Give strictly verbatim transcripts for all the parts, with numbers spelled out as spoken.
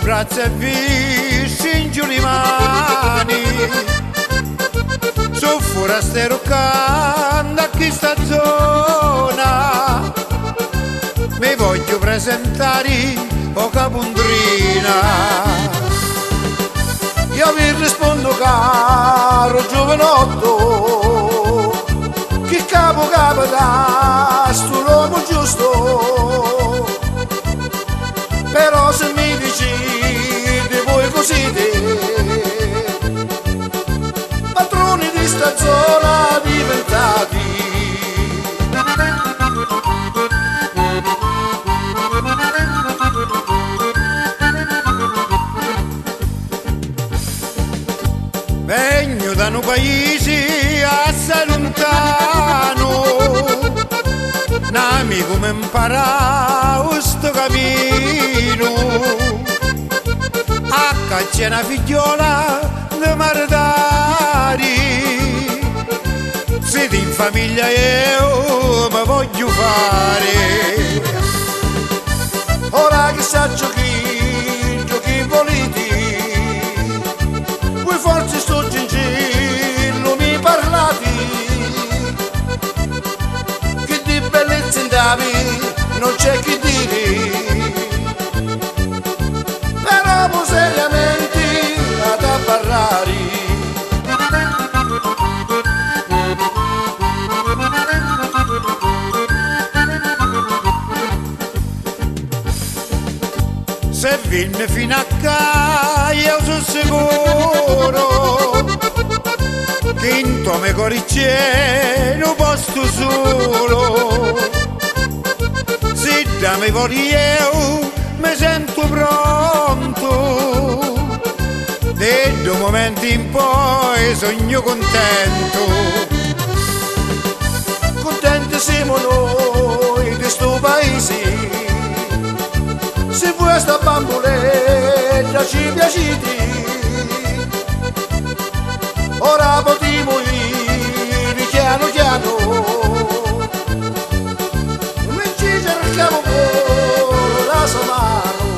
Brazza e vi stringiu li mani, su furasteru ccà nta chista zona, mi vogghiu presentari o Capundrina. Io vi rispondu, caru giuvinottu, chi capu capitastu l'omu giustu. Però si mi diciti vui cu siti, patruni di sta zona diventati. Vegnu da nu paisi assai luntanu, n'amicu mi mparau stu caminu, ccà c'è na figghiuola di maritari, si di in famiglia eu mi vogghiu fari. Ora chi sacciu chi, chi voliti, vui forsi stu gingillu mi parlati, chi di bellizzi ntavi non c'è chi diri, però mu seriamenti ata parrari. Se vinni finu a ccà, eu su sicuru chi nto me cori c'è nu postu sulu. Sidda mi voli eu, mi sentu prontu, di ddu mumentu in poi sugnu cuntentu. Cuntenti simu nui di stu paisi, si vui a sta bambuledda ci piaciti, ora putimu iri chianu chianu, mi ci circamu puru la so manu.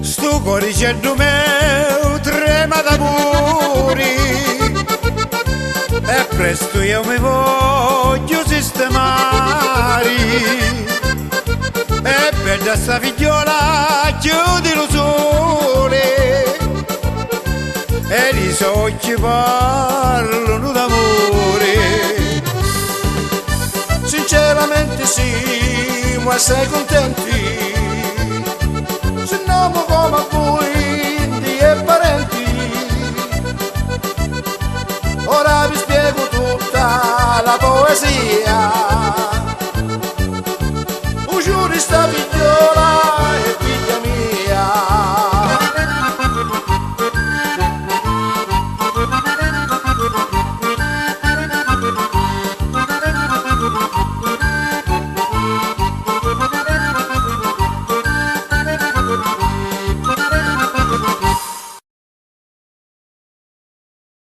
Stu coriceddu meu trema d'amuri e prestu eu mi vogghiu sistemari. È bedda sta figghiuola, chiudi lu suli e li so occhi parlanu d'amuri. Sinceramenti simu assai cuntenti, si n'omu comu a vui ndi è parenti. Ora vi spiegu tutta la poesia.